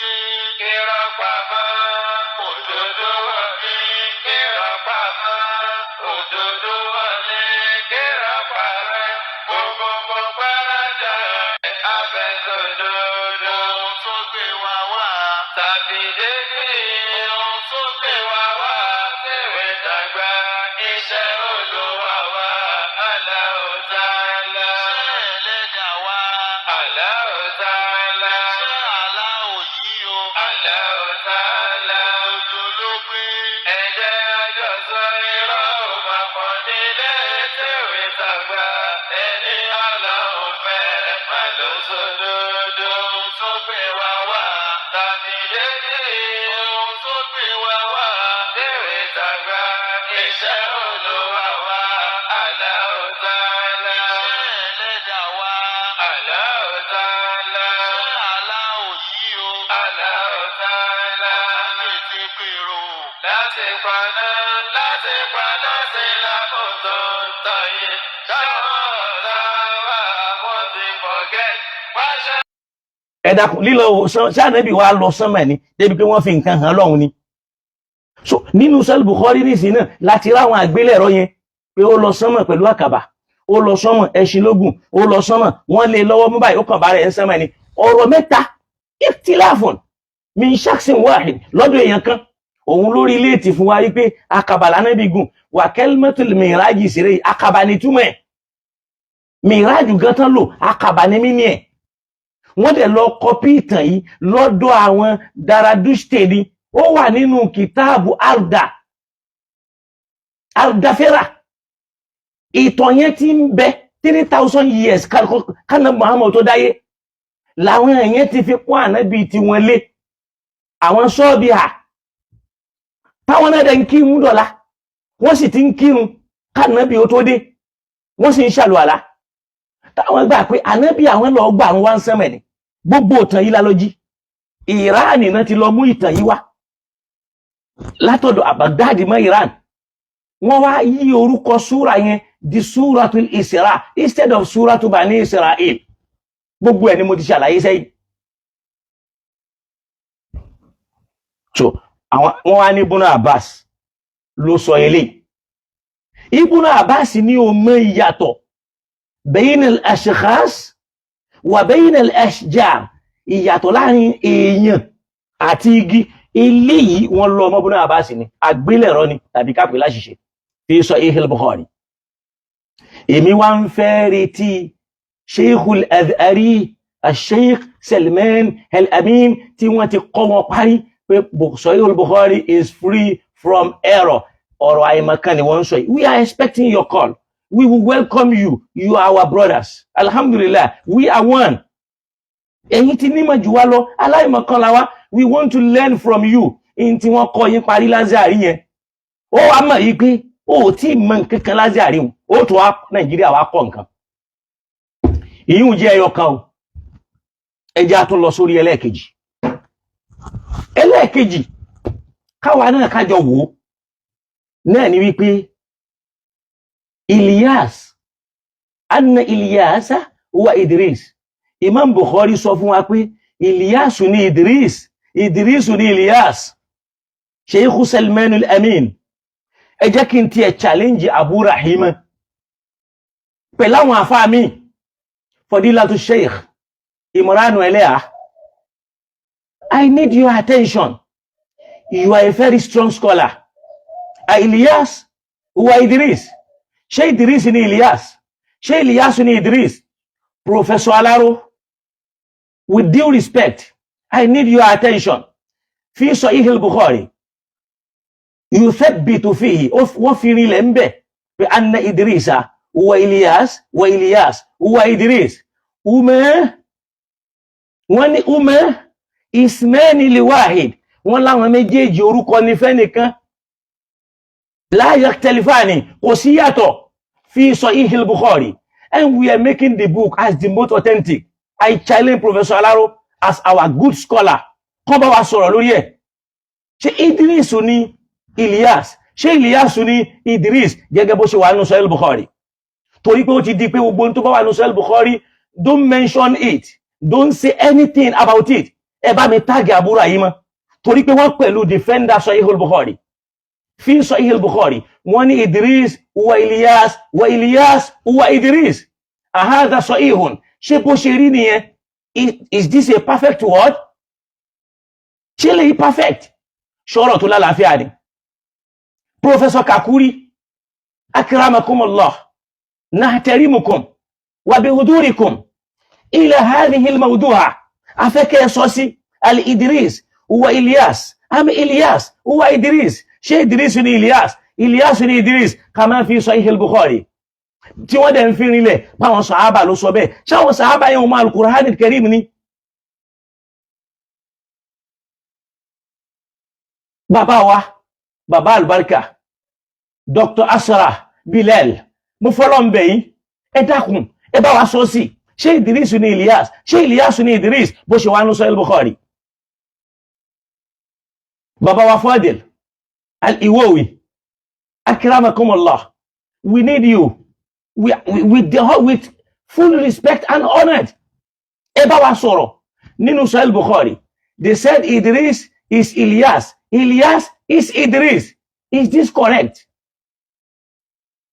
Dé. Irọ́ pamọ́, òdodo wọlé. Irọ́ pamọ́, òdodo wọlé. Irọ́ parẹ́, gbogbo gbáradà abẹ́sọ̀dodo. Ohun tó gbé wa wá tàbí débi. Ohun tó gbé wa wá tèwé tàgbà. Iṣẹ́ Olúwa wa, Allahu Ta'ala. Iṣẹ́ ẹlẹ́dàá wa, Allahu Ta'ala. Iṣẹ́ aláwọ̀ yìí o, Allahu Ta'ala. Òdodo ló gbé. Ẹ jẹ́ àjọsọ irọ́ ò máa pọ̀ nílé tèwé tàgbà. Ẹni Ọlọ́run fẹ́ má ló sódodo. Ohun tó gbé wa wá tàbí débi. Ohun tó gbé wa wá tèwé tàgbà. Iṣẹ́ Olúwa wa, Allahu Ta'ala. Iṣẹ́ ẹlẹ́dàá wa, Allahu Ta'ala. Iṣẹ́ aláwọ̀ yìí o, Allahu Ta'ala. Ọ̀tá tètè gbèrò láti paná sí lákòótó ń tàn yìí. Táwọn ọ̀tá wa wọ́n ti forget. Wáṣẹ́. Ẹ dákun, lílọ ṣé Ànábì wa lọ sánmà ni débi pé wọ́n fi nǹkan hàn lọ́hùn ni? So nínú sẹ́lù Bukhari nísìnyí náà láti ráwọn àgbélẹ̀rọ yẹn pé ó lọ sánmà pẹ̀lú àkàbà, ó lọ sánmà ẹṣin lógún, ó lọ sánmà wọ́n lé lọ́wọ́ mú báyìí, ó kàn bá rẹ̀ ń sánmà ni. Ọ̀rọ̀ mẹ́ta, ikhtilafun min shakhsin wahid, lọ́dọ̀ èèyàn kan. Òun lórí léètì fún wa wípé àkàbà lánàbí gùn wà. Kalimatul mìírájì sèré, àkàbà ní túmọ̀ ẹ̀. Mìírájù gan tán lò, àkàbà ní mí ní ẹ̀. Wọ́n dẹ̀ lọ copy ìtàn yìí lọ́dọ̀ àwọn Daradushte ni. Ó wà nínú kìtáàbù Arda Ardafera. Ìtàn yẹn ti ń bẹ 3,000 years kánà Muhammad tó dáyé làwọn èèyàn ti fi pọ́n Ànábì tí wọ́n lé. Àwọn sọ́ọ̀bì hà táwọn náà dẹ̀ ń kírun dọ̀la, wọ́n sì ti ń kírun kánàbì ó tó dé, wọ́n sì ń ṣàlùwàlá. Táwọn gbà pé Ànábì àwọn lọ gbà àwọn wá ń sẹ́mẹ̀ ni. Gbogbo ìtàn yìí lálọ́jí Ìránì náà ti lọ mú ìtàn yìí wá látọ̀dọ̀ Baghdad mọ́ Iran. Wọ́n wá yí orúkọ súra yẹn di Súratul Isra instead of Súratu Bani Israel. Gbogbo ẹ̀ ni mo ti ṣàlàyé sẹ́yìn. So àwọn wọ́n wá ní Ibn Abbas ló sọ eléyìí. Ibn Abbas ní o mọ ìyàtọ̀ bayna al-ashkhas wa bayna al-ashjar, ìyàtọ̀ láàrin èèyàn àti igi. Eléyìí wọ́n lọ ọmọ Ibn Abbas ni, àgbélẹ̀rọ ni tàbí kápẹ́ láṣìṣe fi Sahih al-Bukhari. Èmi wá ń fẹ́ retí Sheikhul Azhari, Sheikh Salman Al-Amin, tí wọ́n ti kọ́ wọn parí pé Sahih al-Bukhari is free from error. Ọ̀rọ̀ àìmọ̀kan ni wọ́n ń sọ yìí. We are expecting your call. We will welcome you. You are our brothers. Alhamdulillah, we are one. Ẹ̀yin ti nímọ̀ jù wá lọ, aláìmọ̀kan la wá. We want to learn from you. In tí wọ́n kọ́ yín parí lázàrí yẹn, ó wàá mọ̀ yìí pé ó ò tí ì mọ nǹkan kan lázàrí wọn, ó tún wá Nàìjíríà wá kọ́ nǹkan. Ìyún jẹ́ ẹyọ kan o. Ẹ jẹ́ á tún lọ sórí ẹlẹ́ẹ̀kejì. Ẹlẹ́ẹ̀kejì káwa náà kájọ wò ó náà ni wípé Ilyas, anna Ilyasa wa Idris. Imam Bukhari sọ fún wa pé Ilyas ní Idris, Idris ní Ilyas. Sheikh Salman Al-Amin, ẹ jẹ́ kí n tiẹ̀ challenge Abu Rahima pẹ̀lú àwọn àfáà mi, Fadilatu Sheikh Imran Eleha. I need your attention. You are a very strong scholar. Ilyas wa Idris, ṣé Idris ni Ilyas? Ṣé Ilyas ni Idris? Professor Alaro, with due respect, I need your attention. Fi Sahih al-Bukhari, yuthabbitu fihi, wọ́n fi rinlẹ̀ ń bẹ̀ pé anna Idrisa wa Ilyas wa Ilyas wa Idris umẹ́. Wọ́n ní umẹ́ ismani li wahid. Wọ́n láwọn méjèèjì orúkọ ní fẹ́nìkan. La yakhtalifani, kò sí yàtọ̀ fi Sahih al-Bukhari. And we are making the book as the most authentic. I challenge Professor Alaro as our good scholar, kọ́ bá wa sọ̀rọ̀ lórí ẹ̀. Ṣé Idris ní Ilyas? Ṣé Ilyas ní Idris, gẹ́gẹ́ bó ṣe wà nínú Sahih al-Bukhari? Torí pé ó ti di pé gbogbo ohun tó bá wà nínú Sahih al-Bukhari, don't mention it, don't say anything about it. Ẹ bá mi tag àbúrò yìí mọ́, torí pé wọ́n pẹ̀lú defender Sahihul Bukhari. Fi Sahihul Bukhari, wọ́n ní Idris wa Ilyas wa Ilyas wa Idris. Ahadha sahihun? Ṣé bó ṣe rí nìyẹn? Is this a perfect word? Ṣé lè perfect? Ṣọ́rọ̀ tó lálàáfíà ni? Professor Kakuri, akramakumullah, nahtarimukum wa bihudurikum ila hadhihi almawdu'a. Afẹ́kẹ́ sọ sí al-Idris wa Ilyas am Ilyas wa Idris. Ṣé Idris ni Ilyas, Ilyas ni Idris, kama fi Sahih al-Bukhari, tí wọ́n dẹ̀ ń fi rinlẹ̀ báwọn sàhábà ló sọ bẹ́ẹ̀? Ṣáwọn sàhábà yẹn wọn al-Qur'an al-Karim ni? Bàbá wa, bàbá albarka, Dr. Asra Bilal, mo fọlọ́ ń bẹ̀ yín, ẹ dákun, ẹ bá wa sọ sí, ṣé Idris ni Ilyas, ṣé Ilyas ni Idris, bó ṣe wà ní Sahih al-Bukhari? Bàbá wa Fadil al-Iwowi, akramakumullah, we need you. We, with full respect and honor, ẹ bá wa sọ̀rọ̀ nínú Sahih Bukhari. They said Idris is Ilyas, Ilyas is Idris. Is this correct?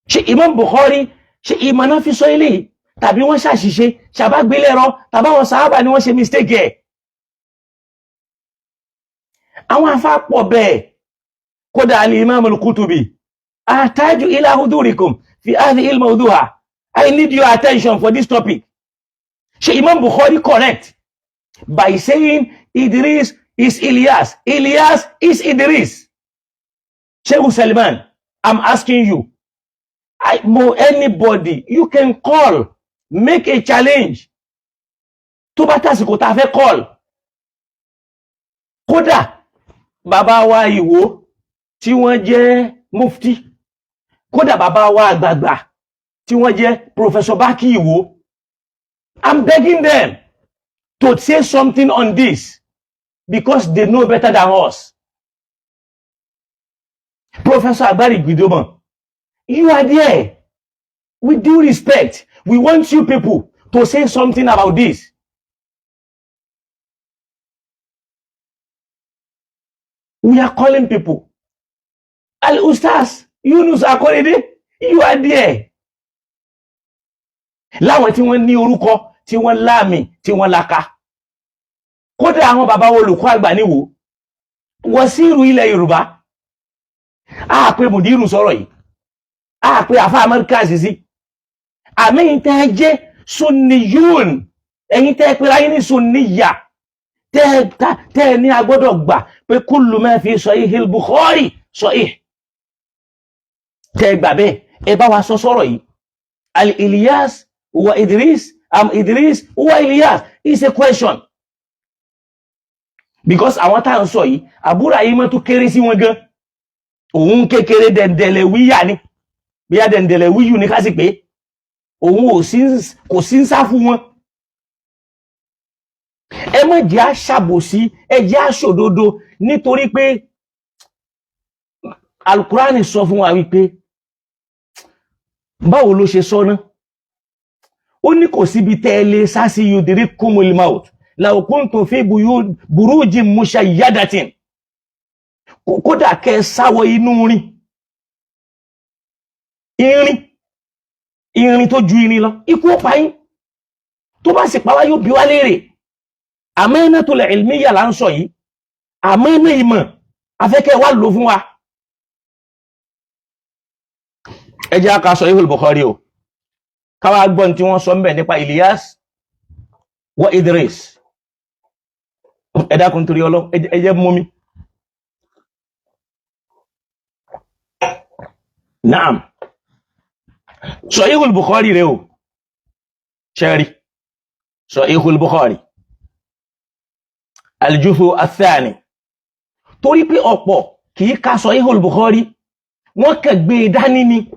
Ṣé Imam Bukhari, ṣe ìmọ̀nà fi sọ eléyìí, tàbí wọ́n ṣàṣìṣe, ṣàbágbélẹ̀rọ, tàbí àwọn sàábà ni wọ́n ṣe mistake ẹ̀? Àwọn afá pọ̀ bẹ́ẹ̀. Kódà al-Imam al-Kutubi, ahtaju ila hudurikum fi hadhihi al-mawdu'a. I need your attention for this topic. Ṣé Imam Bukhari correct by saying Idris is Ilyas, Ilyas is Idris? Sheikh Salman, I'm asking you. I, mo anybody, you can call, make a challenge. Tó bá tásìkò tá a fẹ́ call. Kódà bàbá wa Ìwó tí wọ́n jẹ́ mufti, kódà bàbá wa àgbààgbà tí wọ́n jẹ́ Professor Baki Ìwó, I'm begging them to say something on this because they know better than us. Professor Agbari Gwidomo, you are there. With due respect, we want you people to say something about this. We are calling people. Al Ustaz Yunus Akorede, you are there. Láwọn tí wọ́n ní orúkọ, tí wọ́n láàmì, tí wọ́n laka. Kódà àwọn bàbá olùkọ́ àgbà níwò, wọ́n sí ìrù ilẹ̀ Yorùbá. A pé mùdírù sọ̀rọ̀ yìí, a pé àfa Amẹ́ríkà sí. Àmì tẹ́ ẹ jẹ́ sunniyun, ẹ̀yin tẹ́ ẹ pé láyé ní sunniya, tẹ́ ẹ ní agbọ́dọ̀ gbà pé kullu ma fi sahihil Bukhari sahih, tẹ́ ẹ gbà bẹ́ẹ̀, ẹ bá wa sọ sọ̀rọ̀ yìí. Al Ilyas wa Idris am Idris wa Ilyas is a question, because àwọn tá à ń sọ yìí, àbúrò ayé mọ́ tó kéré sí wọn gan, òun kékeré dẹ̀ndẹ̀lẹ̀ wíyà ni, bíyà dẹ̀ndẹ̀lẹ̀ wíyù ní ká sì pé òun ò sí, kò sí ń sá fún wọn. Ẹ má jẹ́ àṣàbòsí, ẹ jẹ́ àṣòdodo, nítorí pé Alukurani sọ fún wa wípé, báwo ló ṣe sọ náà? Ó ní kò síbi tẹ́ ẹ lè sá sí, yudrikumul maut law kuntum fi burujin mushayyadatin. Kódà kẹ́ ẹ sáwọ inú rin irin, irin tó ju irin lọ, ikú ó pa yín. Tó bá sì pa wá, yóò bí wá léèrè. Amanatul ilmiya là ń sọ yìí, àmánà ìmọ̀ afẹ́kẹ́ wá lò fún wa. Ẹ jẹ́ ká sọ Sahihul Bukhari o, káwá gbọ́n tí wọ́n sọ ń bẹ̀ nípa Ilyas wa Idris. Ẹ dákun, torí ọlọ́, ẹ jẹ́ mú mi. Naam, Sahihul Bukhari rẹ o, ṣẹ́rí Sahihul Bukhari aljufu athani, torí pé ọ̀pọ̀ kì í ka Sahihul Bukhari, wọ́n kàn gbé e dání ni.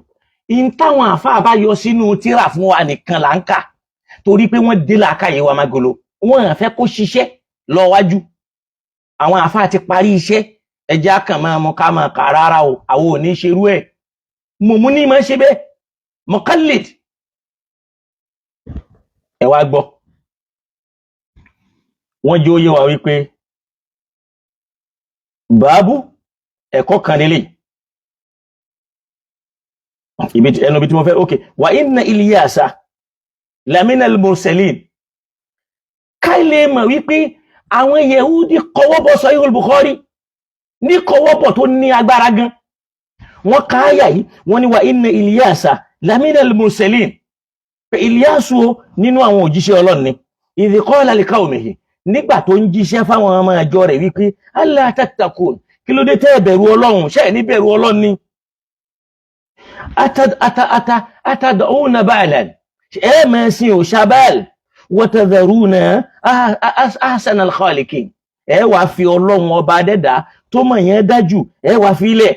In táwọn àfáà bá yọ sínú tírà fún wa nìkan là ń kà, torí pé wọ́n dé làákàyè wa magolo, wọ́n à fẹ́ kó ṣiṣẹ́ lọ wájú. Àwọn àfáà ti parí iṣẹ́, ẹjẹ́ kàn máa mọ ká máa kà. Rárá o, àwọn ò ní ṣerú ẹ̀. Mùmú ní máa ń ṣe bẹ́ẹ̀, mọ̀kálìd. Ẹ wá gbọ́. Wọ́n jẹ́ ó yé wa wípé báàbù ẹ̀kọ́ kan lélẹ̀ ibi ẹnu ibi tí mo fẹ́. Ok, wa inna Ilyasa lamina al-mursalin. Ká lè mọ̀ wípé àwọn Yehudi kọwọ́bọ̀ Sahih al-Bukhari ní kọwọ́bọ̀ tó ní agbára gan. Wọ́n ká àyà yìí, wọ́n ní wa inna Ilyasa lamina al-mursalin, pé Ilyasu o, nínú àwọn òjíṣẹ́ Ọlọ́run ni. Idh qala liqawmihi, nígbà tó ń jíṣẹ́ fáwọn ọmọ àjọ rẹ̀ wípé alla tattaqun, kí ló dé tẹ́ ẹ bẹ̀rù Ọlọ́run? Ṣé ẹ ní bẹ̀rù Ọlọ́run ni? Ata ata ata atad'una Ba'lan, ẹ máa sin òòṣà Baal, wa tadharuna ahsana al-khaliqin, ẹ wàá fi Ọlọ́run ọba adẹ́dá tó mọ̀ yẹn dájú, ẹ wàá fi ilẹ̀.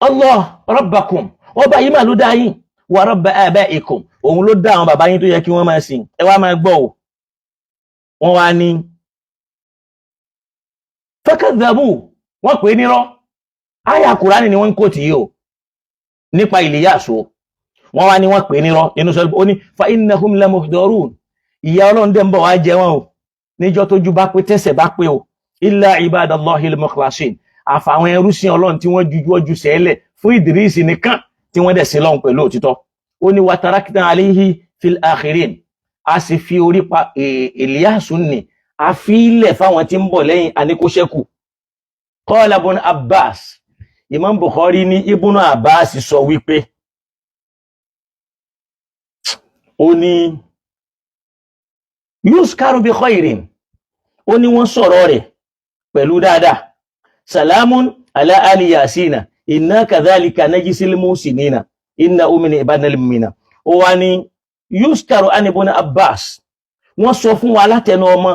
Allah rabbakum, ọba yìí mà ló dá yín, wa rabba abaikum, òun ló dá àwọn bàbá yín tó yẹ kí wọ́n máa sìn. Ẹ wá máa gbọ́ o. Wọ́n wá ní fakadhabu, wọ́n pè é nírọ́. Àyà Kùránì ni wọ́n ń kó tì í o nípa Ìlíyàsó. Wọ́n wá ní wọ́n pè é nírọ́ nínú sọ. Ó ní fa innahum lamuhdharun, ìyà Ọlọ́run dẹ̀ ń bọ̀ wá jẹ wọ́n o níjọ́ tójú bá pé, tẹ́sẹ̀ bá pé o. Illa ibadallahil mukhlasin, àfàwọn ẹrúsìn Ọlọ́run tí wọ́n jujú ọjù sẹ́lẹ̀ fún Ìdírísì nìkan, tí wọ́n dẹ̀ sí lọ́hùn pẹ̀lú òtítọ́. Ó ní wa tarakna alayhi fil akhirin, a sì fi orí pa Ìlíyàsù nì, a fi ilẹ̀ fáwọn tí ń bọ̀ lẹ́yìn, àníkóṣẹ́kù. Qala ibn Abbas, Imam Bukhari ní Ibn Abbas sọ wípé, ó ní yuskaru bi khairin, ó ní wọ́n sọ̀rọ̀ rẹ̀ pẹ̀lú dáadáa. Salamun ala ali yasina, inna kadhalika najzil muhsinina, innahu min ibadina mu'minina. Ó wá ní yuskaru an Ibn Abbas, wọ́n sọ fún wa látẹnu ọmọ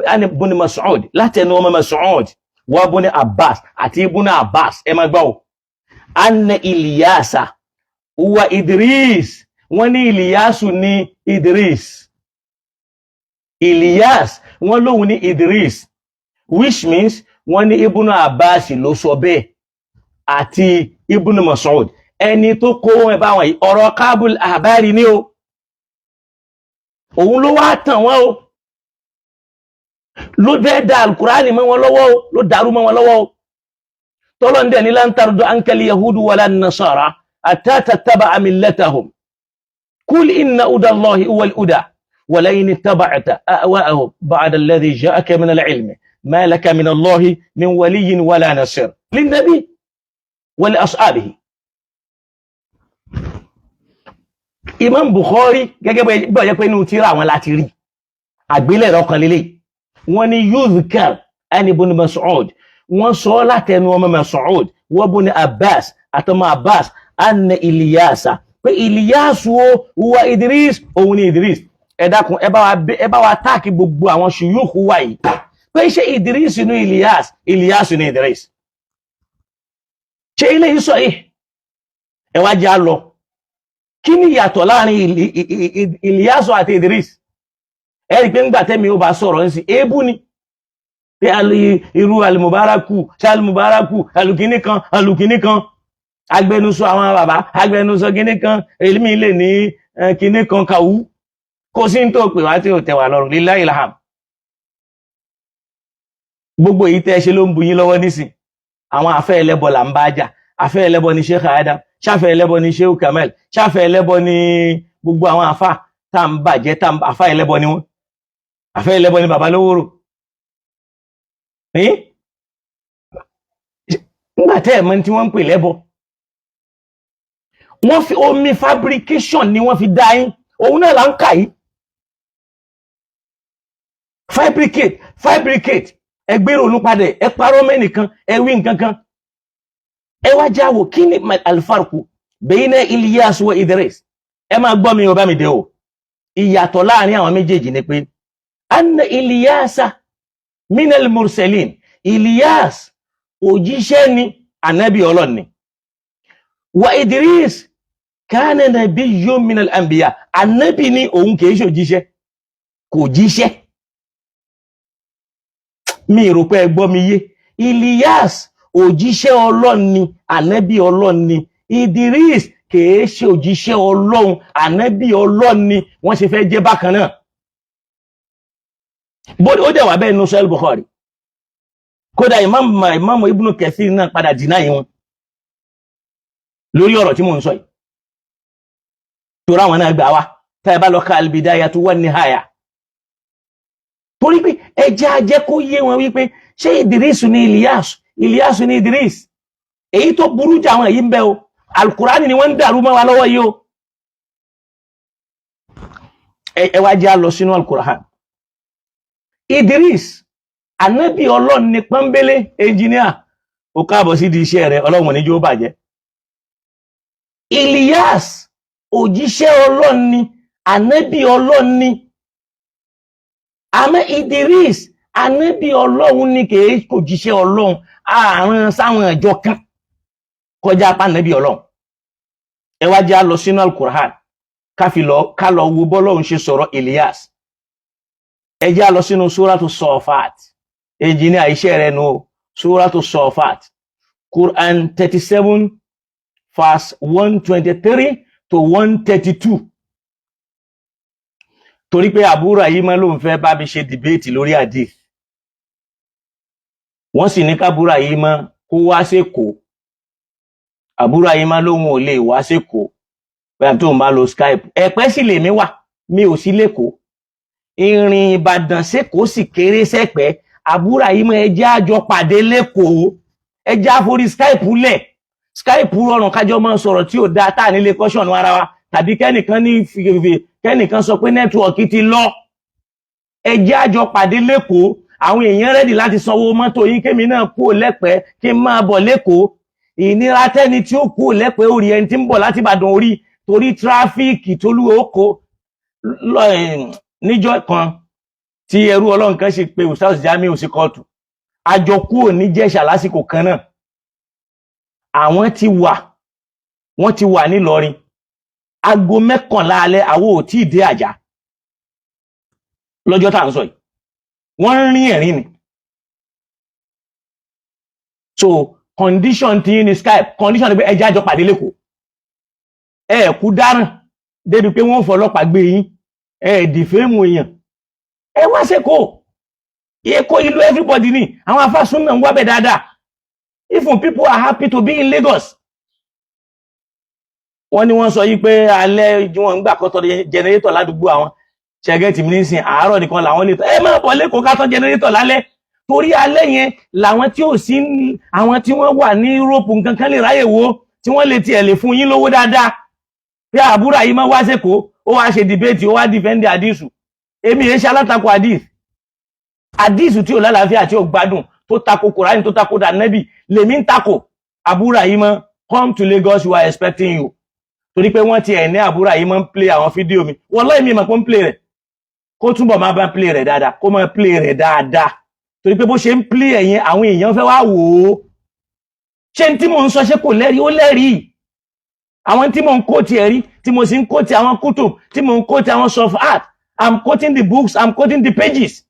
an Ibn Mas'ud, látẹnu ọmọ Mas'ud, wa Ibn Abbas àti Ibn Abbas. Ẹ máa gbọ́ o. Anna Ilyasa wa Idris, wọ́n ní Ilyasu ní Idris. Ilyas, wọ́n lóhun ní Idris, which means wọ́n ní Ibn Abbas ló sọ bẹ́ẹ̀ àti Ibn Mas'ud. Ẹni tó kó wọn bá wọn yìí, ọ̀rọ̀ Kabul Ahbari ní o, òun ló wá tàn wọ́n o, ló fẹ́ da alukurani mọ́ wọn lọ́wọ́ o, ló dàrú mọ́ wọn lọ́wọ́ o. Tọ́lọ́ ń dẹ̀ ní lan tardu ankal yahudu wala nasara hatta tattaba'a millatahum, kul inna huda Allahi huwal huda, walain ittaba'ta ahwa'ahum ba'da alladhi ja'aka min al-ilmi, ma laka min Allahi min waliyyin wala nasir linnabi wa li ashabihi. Imam Bukhari, gẹ́gẹ́ bí ọ̀yẹ́ pé inú tírà àwọn láti rí àgbélẹ̀rọ kan lélẹ̀, wọ́n ní yuzkar ẹni ibn Mas'ud, wọ́n sọ látẹnu ọmọ Mas'ud, wọ́n bú ní Abbas àtọmọ Abbas, anna Ilyasa, pé Ilyasu o wa Idris, òun ni Idris. Ẹ dákun, ẹ bá wa táàkì gbogbo àwọn ṣùyúkú wa yìí pé ṣé Idris ní Ilyas, Ilyas ní Idris? Ṣé ilé yìí sọ yìí? Ẹ wá jẹ́ á lọ. Kí ni ìyàtọ̀ láàrin Ilyasu àti Idris? Ẹ rí i pé ńgbà tẹ́mi ó bá sọ̀rọ̀ ń sìn, èébú ni pé irú alimubaraku ṣe alimubaraku alùkíní kan, alùkíní kan, agbẹnusọ àwọn bàbá, agbẹnusọ kíní kan, èmi lè ní kíní kan kàwú. Kò sí ní tó pè wá tí ò tẹ́ wá lọ́rùn. Lillahi ilham. Gbogbo èyí tẹ́ ṣe ló ń bu yín lọ́wọ́ nísìn. Àwọn afẹ́ ẹlẹ́bọ là ń bá jà. Afẹ́ ẹlẹ́bọ ni Sheikh Adam, ṣáfẹ́ ẹlẹ́bọ ni Sheikh Kamal, ṣáfẹ́ ẹlẹ́bọ ni gbogbo àwọn afá tá ń bàjẹ́, tá afá ẹlẹ́bọ ni wọ́n. Afẹ́ ẹlẹ́bọ ni bàbá lówóró. Nígbà tẹ́ ẹ̀ mọ̀ tí wọ́n ń pè lẹ́bọ, wọ́n fi omi fabrication ni wọ́n fi dá yín. Òun náà là ń kà yìí. Fabricate, fabricate, ẹ gbèrò ònú padà, ẹ parọ́ mẹ́nìkan, ẹ wí nǹkan kan. Ẹ wá jáwọ́, kí ni alfarku bayna Ilyas wa Idris? Ẹ máa gbọ́ mi, ò bá mi dé o. Ìyàtọ̀ láàrin àwọn méjèèjì ni pé anna Ilyasa minal mursalin, Ilyas òjíṣẹ́ ni, ànábì Ọlọ́run ni. Wa Idris kana nabiyyun minal anbiya, ànábì ni òun, kìí ṣe òjíṣẹ́, kò jíṣẹ́. Mi rò pé ẹ gbọ́ mi yé. Ilyas òjíṣẹ́ Ọlọ́run ni, ànábì Ọlọ́run ni. Idris kìí ṣe òjíṣẹ́ Ọlọ́run, ànábì Ọlọ́run ni. Wọ́n ṣe fẹ́ jẹ́ bákan náà? Bó ó dẹ̀ wà bẹ́ẹ̀ nínú Sahih Bukhari. Kódà Imam Ibn Kathir náà padà deny wọn lórí ọ̀rọ̀ tí mò ń sọ yìí, torí àwọn náà gbà wá. Tá ẹ bá lọ ka Al-Bidayatu wan-Nihaya, torí pé ẹjẹ́ ajẹ́ kó yé wọn wípé ṣé Idris ní Ilyas, Ilyas ní Idris. Èyí tó burú jù, àwọn èyí ń bẹ o. Alukurani ni wọ́n ń dàrú mọ́ wa lọ́wọ́ yìí o. Ẹ wá jẹ́ á lọ sínú Alukurani. Idris, anabi Ọlọ́run ní pọ́nbélé. Engineer, ó káàbọ̀ sí di iṣẹ́ rẹ̀. Ọlọ́run ní jó bàjẹ́. Ilyas, òjíṣẹ́ Ọlọ́run ni, anabi Ọlọ́run ni. Àmọ́ Idris, anabi Ọlọ́run ni, kìí kò jíṣẹ́ Ọlọ́run àárín sáwọn ìjọ kan kọjá apá anabi Ọlọ́run. Ẹ wá jẹ́ á lọ sínú Alukur'an, ká fi lọ, ká lọ wo bọ́lọ́run ṣe sọ̀rọ̀ Ilyas. Ẹ jẹ́ á lọ sínú Suratu Sọfat. Engineer, iṣẹ́ rẹ̀ nù o. Suratu Sọfat, Quran 37 verse 123 to 132, torí pé àbúrò yìí máa ló ń fẹ́ bá mi ṣe debate lórí hadith. Wọ́n sì ní kábúrò yìí máa kó wá sékòó. Àbúrò yìí máa lóhun ò lè wá sékòó, bóyá tó ń bá lo Skype. Ẹ̀pẹ́ sì lèmi wà, mi ò sí lẹ́kọ̀ọ́. Ìrìn Ìbàdàn sékòó sì kéré sẹ́pẹ́. Àbúrò yìí máa, ẹjẹ́ àjọ pàdé lẹ́kọ̀ọ́, ẹjẹ́ àforí Skype lẹ̀. Skype rọrùn, kájọ máa sọ̀rọ̀ tí ò dáa tá à nílé kọ́ṣọ̀nù ara wa, tàbí kẹ́nìkan ní fìfì, kẹ́nìkan sọ pé network ti lọ. Ẹjẹ́ àjọ pàdé lẹ́kọ̀ọ́. Àwọn èèyàn ready láti sanwó mọ́tò yín, kémi náà kú lẹ́pẹ́, kí n máa bọ̀ lẹ́kọ̀ọ́. Ìnira tẹ́ni tí ó kú lẹ́pẹ́ orí, ẹni tí ń bọ̀ láti Ìbàdàn orí, torí traffic tolú oko níjọ́ kan tí ẹrú Ọlọ́run kan ṣe pé Ustaz Jamiu sí kóòtù, àjọ kúrò níjẹ̀ṣà lásìkò kan náà. Àwọn ti wà, wọ́n ti wà nílọrin aago 11 alẹ́, àwọn ò tí ì dé àjà lọ́jọ́ tá à ń sọ yìí. Wọ́n ń rín ẹ̀rín ni. So condition tí ní Skype, condition ni pé ẹjẹ́ àjọ pàdé lẹ́kọ̀ọ́. Ẹ kú dáràn débi pé wọ́n fọlọ́pàá gbé yín, ẹ defame èèyàn. Ẹ wá sẹ́kọ̀ọ́. Èkó ìlú everybody ni. Àwọn afásún náà ń wábẹ̀ dáadáa. Even people are happy to be in Lagos. Wọ́n ní wọ́n sọ yí pé alẹ́ wọ́n ń gbà kọ́tọ̀ generator ládùúgbò àwọn. Ṣẹgẹ́tì mi nísìn, àárọ̀ nìkan làwọn lè tọ́. Ẹ máa bọ̀ lẹ́kọ̀ọ́, ká tán generator lálẹ́, torí alẹ́ yẹn làwọn tí ò sí, àwọn tí wọ́n wà ní Europe nǹkan kan lè ráyè wo, tí wọ́n lè tiẹ̀ lè fún yín lówó dáadáa pé àbúrò yìí máa wá sẹ́kọ̀ọ́, ó wá ṣe debate, ó wá defend àdìsù. Èmi yẹn ṣe alátakò àdìs. Àdìsù tí ò lálàáfíà, tí ò gbádùn, tó tako Kùránì, tó tako dànẹ́bì, lèmi ń tako. Àbúrò yìí máa come to Lagos, we are expecting you, torí pé wọ́n ti ẹ̀ ní àbúrò yìí máa ń play àwọn fídíò mi. Wallahi, mi mọ̀ pé ń play rẹ̀, kó túbọ̀ máa bá play rẹ̀ dáadáa, kó máa play rẹ̀ dáadáa, torí pé bó ṣe ń play ẹ̀yẹn, àwọn èèyàn fẹ́ wá wò ó. Ṣé n tí mò ń sọ, ṣé kò lẹ́rìí? Ó lẹ́rìí. Àwọn tí mò ń kó ti ẹ̀rí, tí mo sì ń kó ti àwọn kútù, tí mò ń kó ti àwọn soft art. I'm quoting the books, I'm quoting the pages.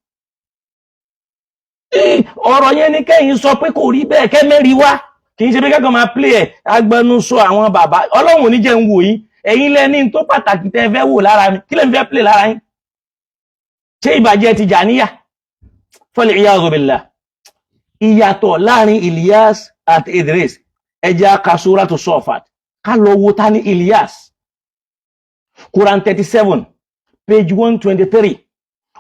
Ọ̀rọ̀ yẹn ni kẹ́yìn sọ pé kò rí bẹ́ẹ̀, kẹ́ mẹ́rin wá. Kì í ṣe pé kẹ́kọ̀ọ́ máa play ẹ̀. Agbẹnusọ àwọn bàbá, Ọlọ́run ò ní jẹ́ ń wò yín. Ẹ̀yin lẹ́ni tó pàtàkì tẹ́ fẹ́ wò lára mi. Kí lè ń fẹ́ play lára yín? Ṣé ìbàjẹ́ Tìjàníyà? Fal iyadhu billah. Ìyàtọ̀ láàrin Ilyas àti Idris, ẹ jẹ́ ká Suratu Safat, ká lọ wo ta ní Ilyas. Quran 37 page 123,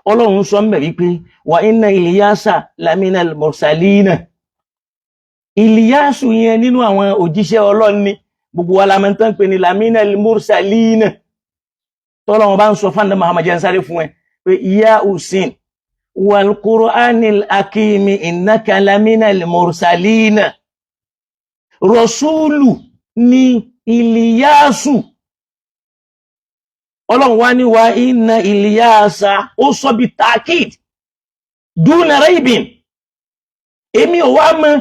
Ọlọ́run sọ mbẹ̀ wípé wa inna Ilyasa laminal mursalina. Ilyasu yẹn, nínú àwọn òjíṣẹ́ Ọlọ́run ni. Gbogbo wa la mọ̀ tán pé ní laminal mursalina. Tọ́lọ́run bá ń sọ fún Muhammad, jẹ́ ń sáré fún ẹ pé ya usin wal qur'anil hakimi innaka laminal mursalina. Rọ̀súlù ní Ìlíyásù. Ọlọ́run wá ní wa inna Ìlíyásà, ó sọ bí takid dúnà raibin. Èmi ò wá mọ̀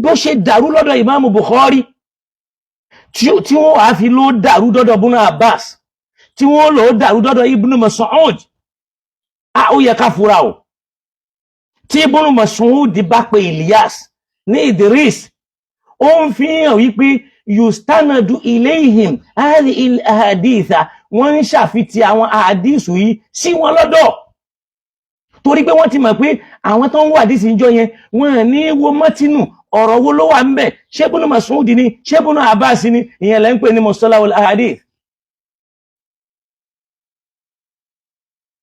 bó ṣe dàrú lọ́dọ̀ Ìmáàmù Bukhari, tí wọ́n wá fi ló dàrú dọ́dọ̀ Bùnà Abbas, tí wọ́n lò dàrú dọ́dọ̀ Ibn Mas'ud. A ó yẹ ká fura o. Tí Ibn Mas'ud bá pe Ilyas ní Idris, ó ń fi hàn wípé yustanadu ilayhim hadhihi al-ahaditha, wọ́n ń ṣàfitì àwọn àdìsù yìí sí wọn lọ́dọ̀. Torí pé wọ́n ti mọ̀ pé àwọn tó ń wà dísì ìjọ yẹn, wọ́n ní wo mọ́tínù, ọ̀rọ̀ wo ló wà ń bẹ̀, ṣé Ibn Mas'ud ni, ṣé Ibn Abbas ni. Ìyẹn lẹ́ ń pè ní mustalahul ahadith,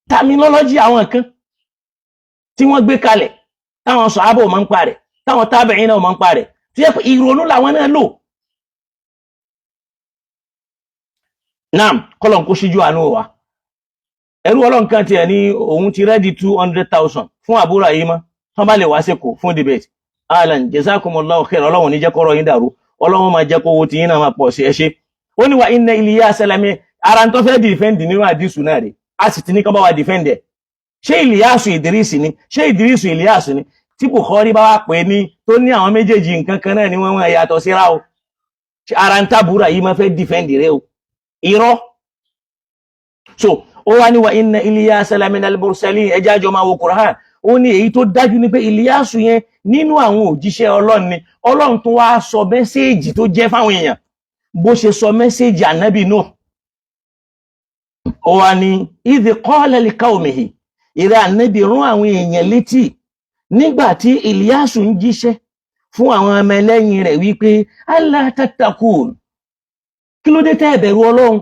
terminology àwọn kan tí wọ́n gbé kalẹ̀, táwọn sàhábà ò máa ń parẹ̀, táwọn tábìín náà ò máa ń parẹ̀, tí yẹ pé ìrònú làwọn náà lò. Naam, kọ́lọ̀ kó ṣíjú àánú wa. Ẹrú Ọlọ́run kan tiẹ̀ ní òun ti ready 200,000 fún àbúrò yìí mọ́ tán bá lè wá sẹ́kọ̀ọ́ fún debate. Alan jazakumullahu khair. Ọlọ́run ní jẹ́ kọ́rọ̀ yín dàrú, Ọlọ́run máa jẹ́ kó owó tí yín náà máa pọ̀ sí. Ẹ ṣe. Ó ní wa inna Ilyasa lami ara ń tó fẹ́ defend nínú àdìsù náà rè, a sì ti ní kán bá wa defend ẹ̀. Ṣé Ìlíyàsù Ìdírísì ni? Ṣé Ìdírísù Ìlíyàsù ni? Tí Bukhari bá wá pè ní tó ní àwọn méjèèjì nǹkan kan náà ni wọ́n wọ́n yàtọ̀ síra o. Ara ń tábúrà yìí máa fẹ́ defend rẹ o, irọ́. So ó wá ní wa inna Ilyasa laminal mursalin. Ẹjẹ́ àjọ máa wo Qur'an. Ó ní èyí tó dájú ni pé Ìlíyàsù yẹn nínú àwọn òjíṣẹ́ Ọlọ́run ni. Ọlọ́run tó wá sọ message tó jẹ́ fáwọn èèyàn, bó ṣe sọ message ànábì Nuh. Ó wá ní idh qala liqawmihi, ìrẹ́ ànábì, rán àwọn èèyàn létí nígbà tí Ìlíyàsù ń jíṣẹ́ fún àwọn ọmọ ẹlẹ́yìn rẹ̀ wípé alla tattakun, kí ló dé tẹ́ ẹ bẹ̀rù Ọlọ́run?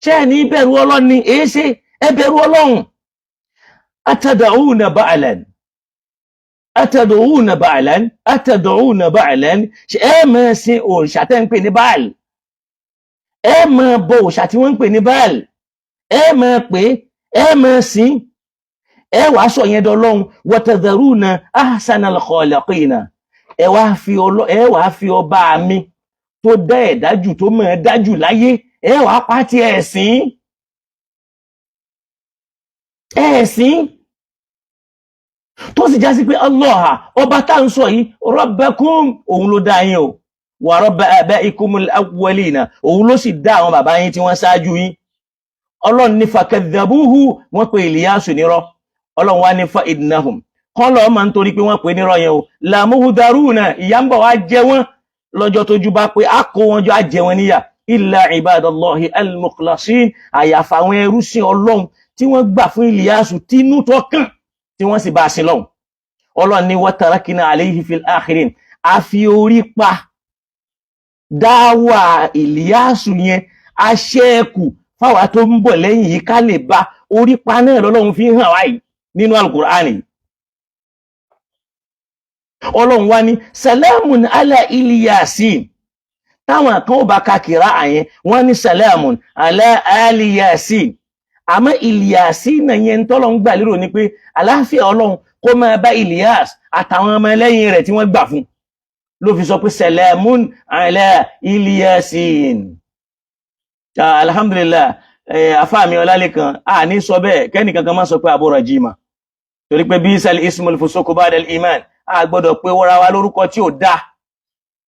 Ṣé ẹ ní bẹ̀rù Ọlọ́run ni? Èé ṣe, ẹ bẹ̀rù Ọlọ́run. Atad'una ba'lan, atad'una ba'lan, atad'una ba'lan. Ṣé ẹ máa sin òòṣà tẹ́ ń pè ní Baal? Ẹ máa bọ òòṣà tí wọ́n ń pè ní Baal, ẹ máa pè, ẹ máa sìn, ẹ wàá sọ yẹn dọlọ́run. Wa tadharuna ahsanal khaliqina. Ẹ wàá fi ọba mi tó dá ẹ̀ dájú, tó mọ̀ ẹ́ dájú láyé, ẹ wàá pàtì ẹ̀sìn ẹ̀sìn, tó sì já sí pé Allah ọba tá ń sọ yìí, rabbakum, òun ló dá yín o, wa rabba abaikumul awwalina, òun ló sì dá àwọn bàbá yín tí wọ́n ṣáájú yín. Ọlọ́run ní fakadhabuhu, wọ́n pe Ìlíyàsù nírọ́. Ọlọ́run wá ní fa innahum, kọ́ lọ́ọ́ máa ń torí pé wọ́n pe nírọ́ yẹn o, lamuhdaruna, ìyà ń bọ̀ wá jẹ wọ́n lọ́jọ́ tójú bá pé á kó wọn jọ, á jẹ wọn níyà. Illa ibadallahi al-mukhlasin, àyàfà àwọn ẹrúsìn Ọlọ́run tí wọ́n gbà fún Ìlíyàsù tínú tọkàn, tí wọ́n sì bá a sin lọ́hùn. Ọlọ́run ní wa tarakna alayhi fil akhirin, a fi orí pa dáwà Ìlíyàsù yẹn, aṣẹ́ẹ̀kù fáwa tó ń bọ̀ lẹ́yìn yìí ká lè bá orí pa náà lọ́lọ́run fi hàn wáyìí nínú Al-Qur'ani. Ọlọ́run wá ní salamun ala Ilyasin. Táwọn kan ó bá ka kìrá àyẹn, wọ́n ní salamun ala ali Yasin. Àmọ́ Ilyasin náà yẹn, tọ́lọ́ ń gbà lérò ni pé àláfíà Ọlọ́run kó máa bá Ilyas àtàwọn ọmọ ẹlẹ́yìn rẹ̀ tí wọ́n gbà fún, ló fi sọ pé salamun ala Ilyasin. Alhamdulillah, afáàmì ọlálẹ́kan a ní sọ bẹ́ẹ̀, kẹ́nìkan kan má sọ pé Abu Rajima, torí pé bisal ismul fusuku ba'dal iman, a gbọ́dọ̀ pé wọ́ra wa lórúkọ tí ò dá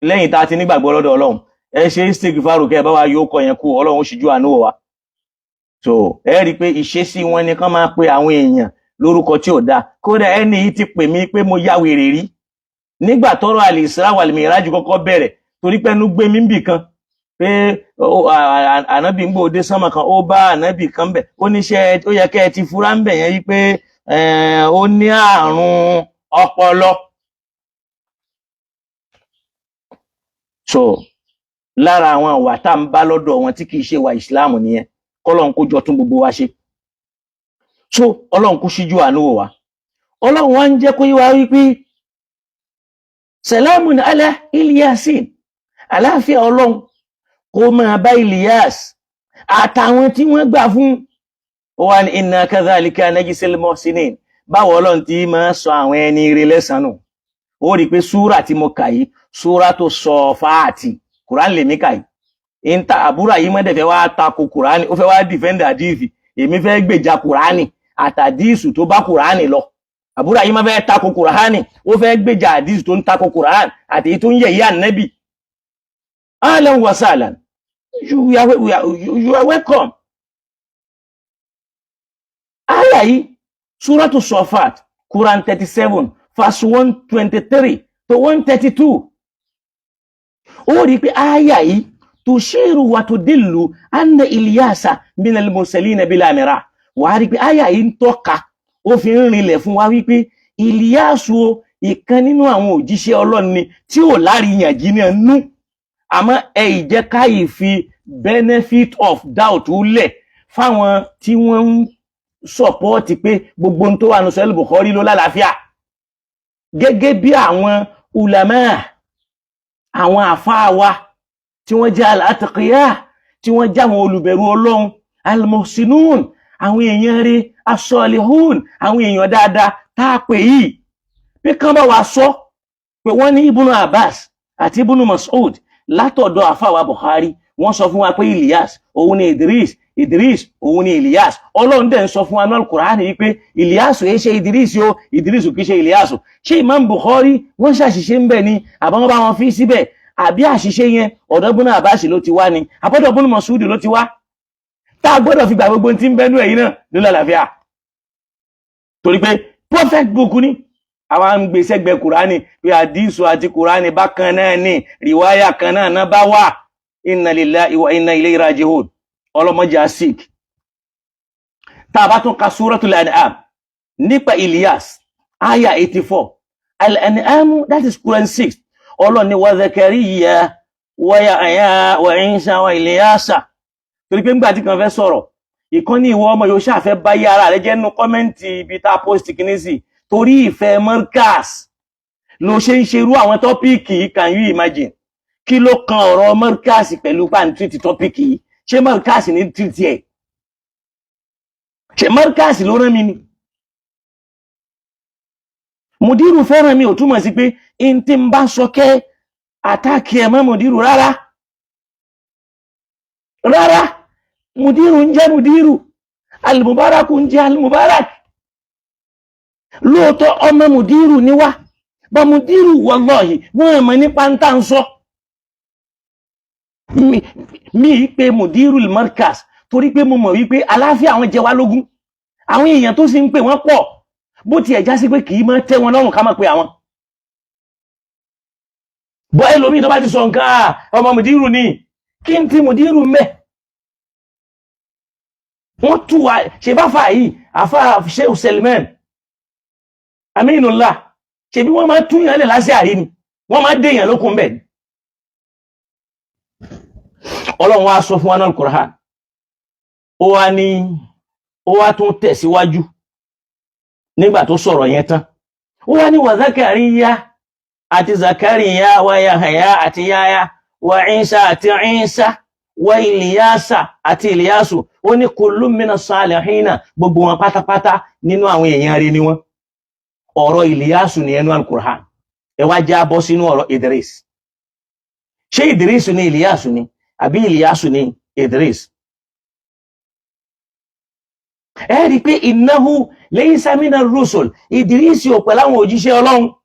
lẹ́yìn tá a ti nígbàgbọ́ lọ́dọ̀ Ọlọ́run. Ẹ ṣe istighfaru kẹ́ ẹ bá wa yóò kọ yẹn kú, Ọlọ́run ó ṣíjú àánú wa. So ẹ rí i pé ìṣesí wọn ni kán máa pe àwọn èèyàn lórúkọ tí ò dáa. Kódà ẹni yìí ti pè mí pé mo ya wèrè rí nígbà tọ́rọ̀ al-Isra wal-Miraj kọ́kọ́ bẹ̀rẹ̀, torí pé ẹnu gbé mi ń bì kan pé ànábì ń gbòde sánmà kan, ó bá ànábì kan bẹ̀, ó níṣẹ́ ó yẹ kẹ́ ẹ ti fura ń bẹ̀ yẹn wípé ó ní àrùn ọpọlọ. So lára àwọn àwà tá à ń bá lọ́dọ̀ wọn tí kì í ṣe wà ìsìláàmù nìyẹn. Kọ́lọ́n kó jọ tún gbogbo wa ṣe. So Ọlọ́run kó ṣíjú àánú wò wá. Ọlọ́run wá ń jẹ́ kó yé wa wípé salamun ala Ilyasin, àláfíà Ọlọ́run kó máa bá Ilyas àtàwọn tí wọ́n gbà fún. Ó wá ní inna kadhalika najzil muhsinin, báwo Ọlọ́run tí máa sọ àwọn ẹni ire lẹ́sàn-án. Ó rí i pé súrà tí mo kà yìí, súrà tó sọ fáàtì Kùrán lèmi kà yìí. Ìta àbúrò yìí mọ́dẹ̀ fẹ́ wá tako Kùránì, ó fẹ́ wá defend àdìsí, èmi fẹ́ gbèjà Kùránì àtàdísù tó bá Kùránì lọ. Àbúrò yìí má fẹ́ tako Kùránì, ó fẹ́ gbèjà àdìsí tó ń tako Kùránì àti èyí tó ń yẹ̀yẹ́ ànábì. Ahlan wa sahlan, you are welcome. Àyà yìí, Suratu Sọfat, Quran 37 verse 123 to 132. Ó rí i pé àyà yìí tushiru wa tudillu anna Ilyasa minal mursalina bila mira. Wà á rí i pé àyà yìí ń tọ́ka, Ó fi ń rinlẹ̀ fún wa wípé Ìlíyàsù o, ìkan nínú àwọn òjíṣẹ́ Ọlọ́run ni tí ò láríyànjiyàn nú. Àmọ́ ẹ ìjẹ́ káyì fi benefit of doubt lẹ̀ fáwọn tí wọ́n ń support pé gbogbo ohun tó wà ní Sahih Bukhari ló lálàáfíà, gẹ́gẹ́ bí àwọn ulama, àwọn àfáà wa tí wọ́n jẹ́ al-atqiya, tí wọ́n jẹ́ àwọn olùbẹ̀rù Ọlọ́run, al-muhsinun, àwọn èèyàn rẹ̀, as-salihun, àwọn èèyàn dáadáa tá a pè yìí, pé kán bá wa sọ pé wọ́n ní Ibnu Abbas àti Ibnu Mas'ud látọ̀dọ̀ àfáà Bukhari, wọ́n sọ fún wa pé Ilyas òun ni Idris, Idris òun ni Ilyas. Ọlọ́run dẹ̀ ń sọ fún wa náà Kùránì wípé Ilyas kìí ṣe Idris o, Idris kìí ṣe Ilyas. Ṣé Imam Bukhari wọ́n ṣàṣìṣe ń bẹ̀ ni, àbá wọn bá wọn fi síbẹ̀, àbí àṣìṣe yẹn ọ̀dọ̀ Ibn Abbas ló ti wá ni, àbọ̀dọ̀ Ibn Mas'ud ló ti wá, tá a gbọ́dọ̀ fi gbà gbogbo tí ń bẹ́nu ẹ̀yìn náà ló lálàáfíà? Torí pé prophet book ni àwọn ń gbé sẹ́gbẹ̀ẹ́ Kùránì pé àdísù àti Kùránì bákan náà ní rìwáyà kan náà náà bá wà. Inna lillahi wa inna ilayhi raji'un. Ọlọ́mọdé asik. Tá a bá tún ka Suratul An'am nípa Ilyas, aya 84, Al-An'am, that is Quran 6, Ọlọ́ni wa Zakariya wa Yahya wa Isa wa Ilyasa. Torí pé ńgbà tí kan fẹ́ sọ̀rọ̀ ìkan ní ìwọ ọmọ yóò ṣàfẹ́ bá yí ara rẹ jẹ́ nínú comment ibi tá a post kìíní sí, torí ìfẹ́ Markaz ló ṣe ń ṣerú àwọn topic yìí. Can you imagine? Kí ló kan ọ̀rọ̀ Markaz pẹ̀lú pàǹtí topic yìí? Ṣé Markaz ní tìtì ẹ̀? Ṣé Markaz ló rán mi ni? Mùdírù fẹ́ràn mi ò túmọ̀ sí pé n tí ń bá sọ kẹ́ attack ẹ̀ mọ́ mùdírù. Rárá, rárá. Mùdírù ń jẹ́ mùdírù, Almubaraku ń jẹ́ Almubarak. Lóòótọ́ ọmọ mùdírù ni wá bá mùdírù, wallahi, wọ́n mọ̀ nípa ń tà ń sọ. Mi pé mùdírù Markaz torí pé mo mọ̀ wípé aláfíà àwọn jẹ wá lógún. Àwọn èèyàn tó sì ń pè wọ́n pọ̀, bó tiẹ̀ já sí pé kì í máa tẹ́ wọn lọ́rùn ká máa pe àwọn bọ́. Ẹlòmíì tó bá ti sọ nǹkan, ọmọ mùdírù ni, kí n ti mùdírù mẹ́? Wọ́n tú wa ṣe bá fà yìí, àfa Sheikh Salman Aminullah, ṣe bí wọ́n máa tún yàn lẹ̀ lásì àrí ni, wọ́n máa dé yàn lókun bẹ́ẹ̀. Ọlọ́run wá sọ fún wa náà Al-Qur'an, ó wá ní, ó wá tún tẹ̀síwájú nígbà tó sọ̀rọ̀ yẹn tán, ó wá ní wa Zakariya àti Zakariya, wa Yahaya àti Yahya, wa Isa àti Isa, wa Iliyasa àti Iliyasu. Ó ní kullun mina salihina, gbogbo wọn pátápátá nínú àwọn èèyàn rí ni wọn. Ọ̀rọ̀ Iliyasu ní ẹnu Al-Qur'an. Ẹ wá já bọ́ sínú ọ̀rọ̀ Idris. Ṣé Idris ni Iliyasu ni, àbí Iliyasu ni Idris? Ẹ rí i pé innahu laysa mina rusul, Idris ò pẹ̀lú àwọn òjíṣẹ́ Ọlọ́run,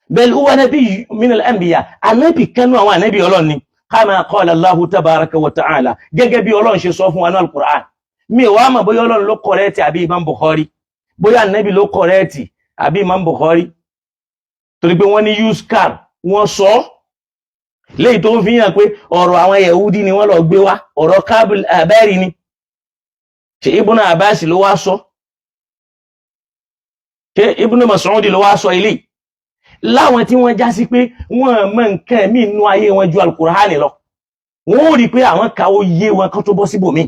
bal huwa nabiy minal anbiya, ànábì kanú àwọn ànábì Ọlọ́run ni, kama qala Allahu tabaraka wa ta'ala, gẹ́gẹ́ bí Ọlọ́run ṣe sọ fún wa ní Al-Qur'an. Mi ò wá mọ̀ bóyá Ọlọ́run ló correct àbí Imam Bukhari, bóyá ànábì ló correct àbí Imam Bukhari, torí pé wọ́n ní yuskar wọ́n sọ léyìí tó ń fi hàn pé ọ̀rọ̀ àwọn Yahudi ni wọ́n lọ gbé wá, ọ̀rọ̀ Kábìl abẹ́rì ni. Ṣe Ibn Abbas ló wá sọ? Ṣé Ibn Mas'ud ló wá sọ? Ilé láwọn tí wọ́n já sí pé wọ́n mọ nǹkan mí nínú ayé wọn ju Al-Qur'ani lọ, wọ́n ó rí i pé àwọn kàwé yé wọn kán tó bọ́ síbòmí.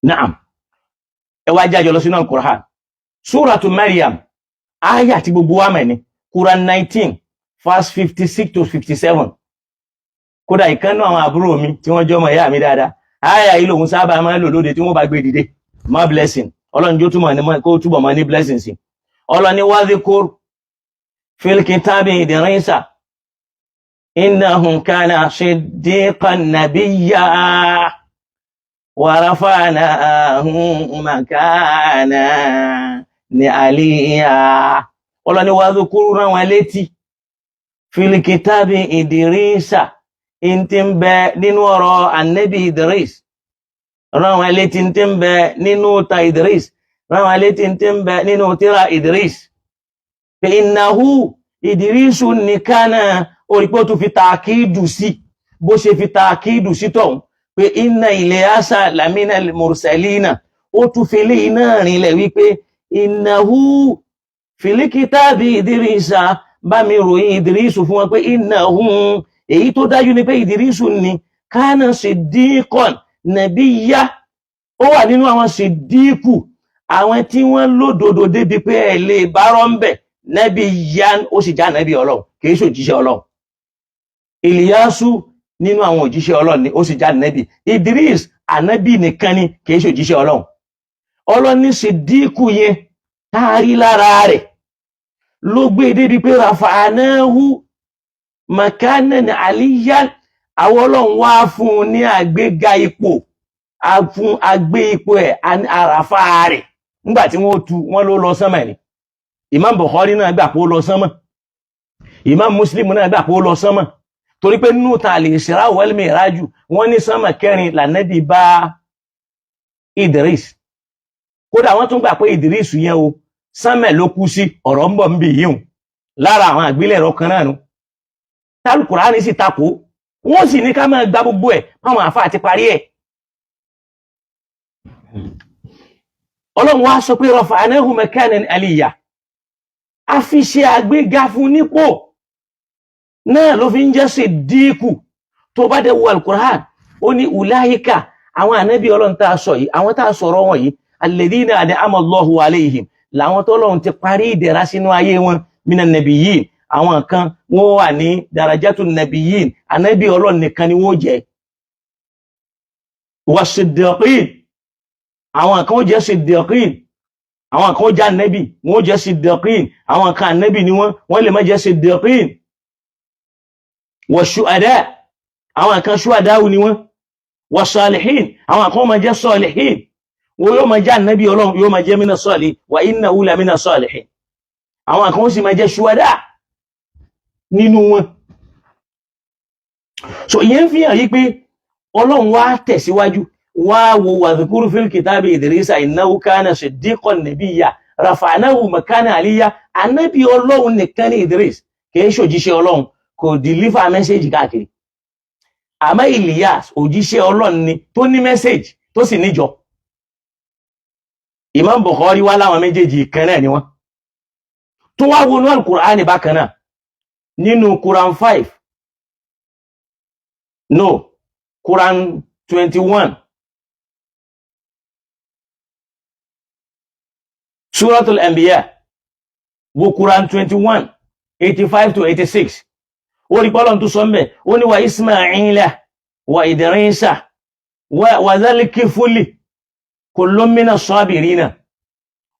Naam, ẹ wá jájọ lọ sínú Al-Qur'an, Suratu Maryam, aya tí gbogbo wa mọ̀ ní, Quran 19 verse 56 to 57. Kódà ìkànnú àwọn àbúrò mi tí wọ́n jẹ́ ọmọ ìyá mi dáadáa, aya yìí lòun sábà máa ń lò lóde tí wọ́n bá gbé dìde má blessing. Ọlọ́run jó túmọ̀ ní kó túbọ̀ máa ní blessing sí. Ọlọ́ni wadhikur fil kitabi Idrisa innahu kana siddiqan nabiyya wa rafa'nahu makana ní àlìyà. Ọlọ́ni wadhikur, rán wọn létí, fil kitabi Idrisa, in ti ń bẹ nínú ọ̀rọ̀ anabi Idris, rán wọn létí tí ń bẹ nínú ta Idris, rán wọn létí tí ń bẹ nínú tírà Idris, pé innahu, Idrisu nìkan náà, orí pé ó tún fi tàkídù sí, bó ṣe fi tàkídù sí tọ̀hún pé inna Ilyasa lamina mursalina. Ó tún fi eléyìí náà rinlẹ̀ wípé innahu fil kitabi Ìdírísà, bá mi ròyìn Ìdírísù fún wọn pé innahu, èyí tó dájú ni pé Ìdírísù ni kana siddiqan nabiyya, ó wà nínú àwọn sídíkù, àwọn tí wọ́n lódodo débi pé ẹ lè bárọ̀ ń bẹ̀, nabiyyan, ó sì já nàbí Ọlọ́run, kìí ṣe òjíṣẹ́ Ọlọ́run. Ìlíyásù nínú àwọn òjíṣẹ́ Ọlọ́run ni, ó sì já nàbí. Idris ànábì nìkan ni, kìí ṣe òjíṣẹ́ Ọlọ́run. Ọlọ́run ní sídíkù yẹn táàrí lára rẹ̀ ló gbé débi pé rafa'nahu makanan aliyyan, àwọn Ọlọ́run wá fún un ní àgbéga ipò, a fún agbé ipò ẹ̀ àràfà rẹ̀. Nígbà tí wọ́n tu wọ́n ló lọ sánmà ni. Imam Bukhari náà gbà pé ó lọ sánmà, Imam Muslim náà gbà pé ó lọ sánmà, torí pé nínú ta al-Isra wal Miraj, wọ́n ní sánmà kẹrin lànàbí bá Idris. Kódà wọ́n tún gbà pé Idris yẹn o, sánmà ló kú sí. Ọ̀rọ̀ ń bọ̀ ń bì yíhùn lára àwọn àgbélẹ̀rọ kan náà nu tálùkùránì sì takò, wọ́n sì ní ká máa gba gbogbo ẹ̀ báwọn àfáà ti parí ẹ̀. Ọlọ́run wá sọ pé rafa'nahu makanan aliyya, a fi ṣe àgbéga fún nípò náà ló fi ń jẹ́ sídíkù. Tó bá dẹ̀ wo Al-Qur'an, ó ní ulaika, àwọn ànábì Ọlọ́run tá a sọ yìí, àwọn tá a sọ̀rọ̀ wọn yìí, alladhina an'ama Allahu alayhim, làwọn tọ́lọ́run ti parí ìdẹ̀ra sínú ayé wọn, minan nabiyyin, àwọn kan wọ́n wà ní darajatu nabiyyin, ànábì Ọlọ́run nìkan ni wọ́n jẹ́, was-siddiqin, àwọn kan ó jẹ́ siddiqin, àwọn kan ó jẹ́ ànábì, wọ́n ó jẹ́ siddiqin, àwọn kan ànábì ni wọ́n, wọ́n lè má jẹ́ siddiqin, wa-shuhada, àwọn kan shuhada ni wọ́n, wa-salihin, àwọn kan ó máa jẹ́ salihin, wọ́n yóò máa jẹ́ ànábì Ọlọ́run, yóò máa jẹ́ mina salihin, wa innahu lamina salihin, àwọn kan ó sì máa jẹ́ shuhada nínú wọn. So ìyẹn fi hàn yí pé Ọlọ́run wá tẹ̀síwájú, wá wo wadhkur fil kitabi Idrisa innahu kana siddiqan nabiyya rafa'nahu makana aliyya. Ànábì Ọlọ́run nìkan ní Idris, kìí ṣòjíṣẹ́ Ọlọ́run, kò deliver message káàkiri. Àmọ́ Ilyas òjíṣẹ́ Ọlọ́run ni tó ní message tó sì níjọ. Imam Bukhari wá láwọn méjèèjì kan náà ni wọ́n. Tó wá wọnú Al-Qur'ani bákan náà nínú Quran 5, no, Quran 21, Suratul Anbiya, wo Quran 21 85 to 86, ó rí pọ́lọ́n tó sọ mbẹ̀, ó ní wa Ismaila wa Idrisa wa Dhalkifli kullun mina sabirina.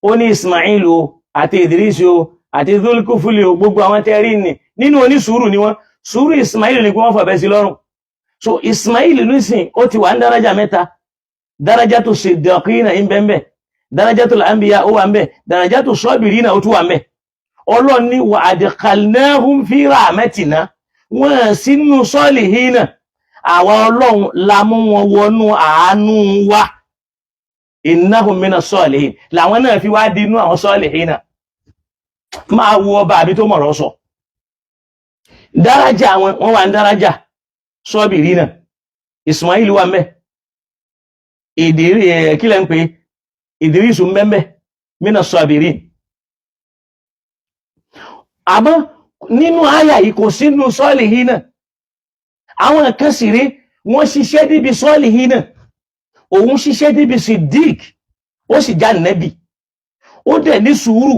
Ó ní Ismail o àti Idris o àti Dhulkifli o, gbogbo àwọn tẹ́rí ni nínú onísùúrù ni wọ́n. Sùúrù Ismail ni kí wọ́n fàbẹ́ sí lọ́rùn. So Ismail nísìn ó ti wà ní daraja mẹ́ta: darajatu siddiqina ń bẹ́ẹ̀ bẹ́ẹ̀, darajatul anbiya ó wà ń bẹ́ẹ̀, darajatu sabirina ó tún wà ń bẹ́ẹ̀. Ọlọ́run ní wa adkhalnahum fi rahmatina, wọ́n sínú salihina, àwa Ọlọ́run la mú wọn wọnú àánú wa, innahum mina salihin, làwọn náà fi wá dínú àwọn salihina. Máa wo ọba àbí tó mọ̀rọ̀ sọ dárájà wọn, wọ́n wà ní dárájà sabirina. Ismail wà mẹ́, ìdírí ẹ̀ kílẹ̀ ń pè, Ìdírísù mbẹ́mbẹ́ mina sabirin. Àmọ́ nínú àyà yìí kò sínú salihina. Àwọn kan sì rí wọ́n ṣiṣẹ́ débi salihina, òun ṣiṣẹ́ débi siddiq, ó sì já nẹ́bì, ó dẹ̀ ní sùúrù.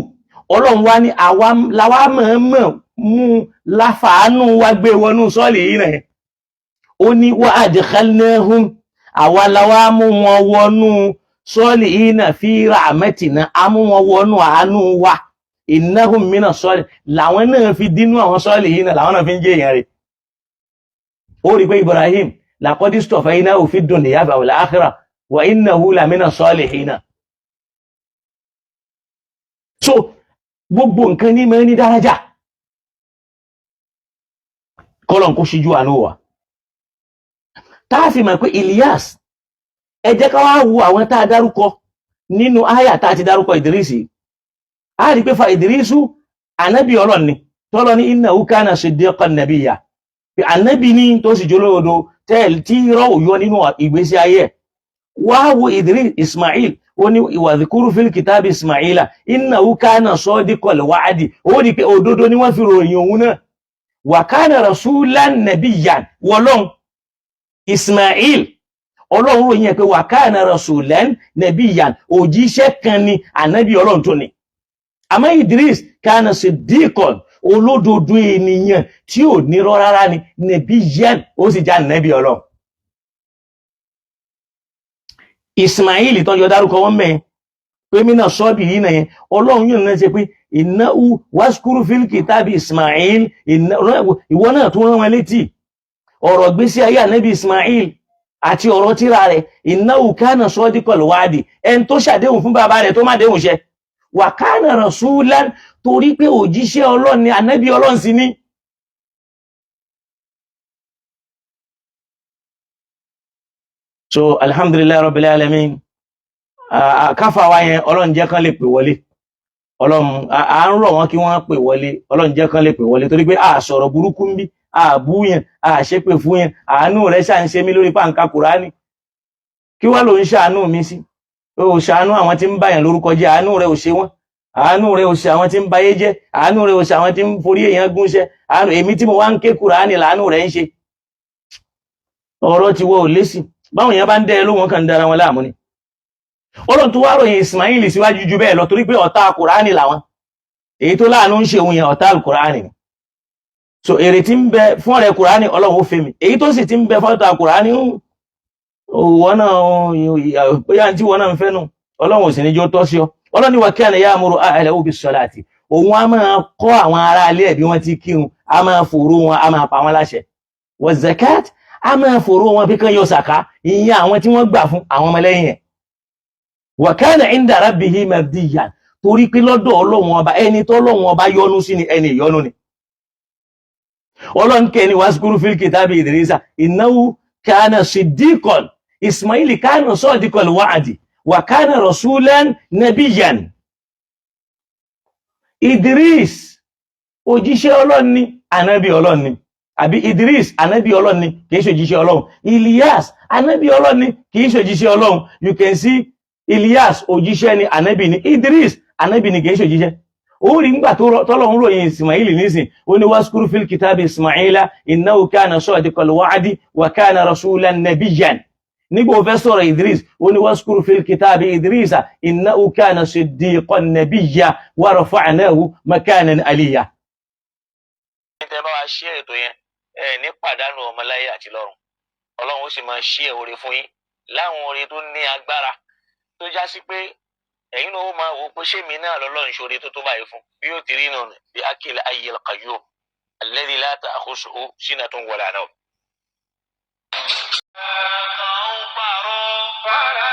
Ọlọ́run wá ní àwa làwa mọ̀ọ́mọ̀ mú láfàánú wa gbé wọnú salihina yẹn. Ó ní wa adkhalnahum, àwa làwa mú wọn wọnú salihina fi rahmatina, á mú wọn wọnú àánú wa, innahum mina salihin, làwọn náà fi dínú àwọn salihina, làwọn náà fi ń jẹ́ èèyàn rẹ̀. Ó rí pé Ibrahim laqad istafaynahu fi dunya wal akhirah wa innahu lamina salihina. So gbogbo nǹkan ní mẹ́ ní dárájà, kọ́lọ̀ kó ṣíjú àánú wa táàfì mọ̀ pé Ilyas. Ẹ jẹ́ ká wá wo àwọn tá a dárúkọ nínú àyà tá a ti dárúkọ Ìdírísì. A rí pé fa Ìdírísù ànábì Ọlọ́run ni, tọ́lọ́ ní innahu kana siddiqan nabiyya, pé ànábì ní tó sì jólódodo tẹ́ẹ̀lì tí irọ́ ò yọ nínú ìgbésí ayé ẹ̀. Wá wo Idris, Ismail, Ó ní wadhkuru fil kitabi Ismaila innahu kana sadiqal wa'di. Ó rí pé òdodo ni wọ́n fi ròyìn òun náà. Wa kana rasulan nabiyyan, wọlọ́n Ismail, Ọlọ́run ròyìn ẹ̀ pé wa kana rasulan nabiyyan, òjíṣẹ́ kan ni, ànábì Ọlọ́run tó ni. Àmọ́ Idris kana siddiqan, olódodo ènìyàn tí ò nírọ́ rárá ni, nabiyyan, ó sì já ànábì Ọlọ́run. Ismail tó ń yọ dárúkọ wọn mẹ́rin pé mí náà sọ́ọ̀bì yìí náà yẹn, Ọlọ́run yóò náà ṣe pé innahu waskuru fil kitabi Ismail, ìwọ náà tún rán wọn létí ọ̀rọ̀ gbésí ayé ànábì Ismail àti ọ̀rọ̀ tíra rẹ̀. Innahu kana sadiqal wa'di, ẹni tó ṣàdéhùn fún bàbá rẹ̀ tó má déhùn ṣẹ. Wa kana rasulan, torí pé òjíṣẹ́ Ọlọ́run ni, ànábì Ọlọ́run sì ni. So alhamdulillahi rabbil alamin, káfà wa yẹn, Ọlọ́run jẹ́ kán lè pè wọlé. Ọlọ́run à ń rọ̀ wọ́n kí wọ́n pè wọlé. Ọlọ́run jẹ́ kán lè pè wọlé, torí pé a sọ̀rọ̀ burúkú ń bí, a bú yẹn, a ṣépè fún yẹn. Àánú rẹ̀ ṣà ń ṣe mí lórí pàǹkà Kùránì. Kí wá ló ń ṣàánú mi sí? Ó ṣàánú àwọn tí ń bá yẹn lórúkọ jẹ́, àánú rẹ̀ ò ṣe wọ́n. Àánú rẹ̀ ò ṣe àwọn tí ń bayé jẹ́, àánú rẹ̀ ò ṣe àwọn tí ń forí èèyàn gúnṣẹ́. Àánú èmi tí mo wá ń ké Kùránì làánú rẹ̀ ń ṣe. Ọ̀rọ̀ ti wọ ò lésì. Báwọn èèyàn bá ń dẹ́ ẹ lóhùn, kan dára wọn láàmú ni. Ọlọ́run tó wá ròyìn Ismail síwájú ju bẹ́ẹ̀ lọ, torí pé ọ̀tá Kùránì làwọn. Èyí tó láàánú ń ṣe òun yẹn, ọ̀tá Kùránì ni. So èrè tí ń bẹ fún ọ̀rẹ́ Kùránì, Ọlọ́run ó fẹ́ mi. Èyí tó sì ti ń bẹ fún ọ̀tá Kùránì, wọ́n náà bóyá tí wọ́n náà ń fẹ́ nù, Ọlọ́run ò sì ní jó tọ́ sí ọ. Ọlọ́run ní wa kana ya'muru ahlahu bis-salati, òun á máa kọ́ àwọn ará ilé ẹ̀ bí wọ́n ti kírun, á máa fòró wọn, á máa pa wọ́n láṣẹ. Wa zakat, á máa fòró wọn bí kán yọ sàká, ìyẹn àwọn tí wọ́n gbà fún àwọn ọmọlẹ́yìn ẹ̀. Wa kana inda rabbihi mardiyan, torí pé lọ́dọ̀ Ọlọ́run ọba, ẹni tọ́lọ́run ọba yọ́nú sí ni, ẹni ìyọ́nú ni. Ọlọ́run kẹ́ni waskuru fil kitabi Idrisa innahu kana siddiqan, Ismail kana sadiqal wa'di wa kana rasulan nabiyyan. Idris òjíṣẹ́ Ọlọ́run ni, ànábì Ọlọ́run ni. Àbí Idris ànábì Ọlọ́run ni, kìí ṣe òjíṣẹ́ Ọlọ́run. Ilyas ànábì Ọlọ́run ni, kìí ṣe òjíṣẹ́ Ọlọ́run. You can see Ilyas òjíṣẹ́ ni, ànábì ni. Idris ànábì ni, kìí ṣe òjíṣẹ́. Ó rí nígbà tọ́lọ́run ròyìn Ismail nísìn, ó ní waskuru fil kitabi Ismaila innahu kana sadiqal wa'di wa kana rasulan nabiyyan. Nígbà ó fẹ́ sọ̀rọ̀ Idris, ó ní waskuru fil kitabi Idrisa innahu kana siddiqan nabiyya wa rafa'nahu makanan aliyya. Tẹ́ bá wa ṣí ètò yẹn, ẹ ní pàdánù ọmọláyé àti lọ́run. Ọlọ́run ó sì máa ṣí oore fún yín láwọn oore tó ní agbára, tó já sí pé ẹ̀yin náà ó máa wò pé ṣé mi náà lọ́lọ́run ṣoore tó tó báyìí fún. Bí yóò ti rí nù bí akil ayyil qayyum alladhi la ta'khusuhu sinatun wala nawm. Kan ń parọ́.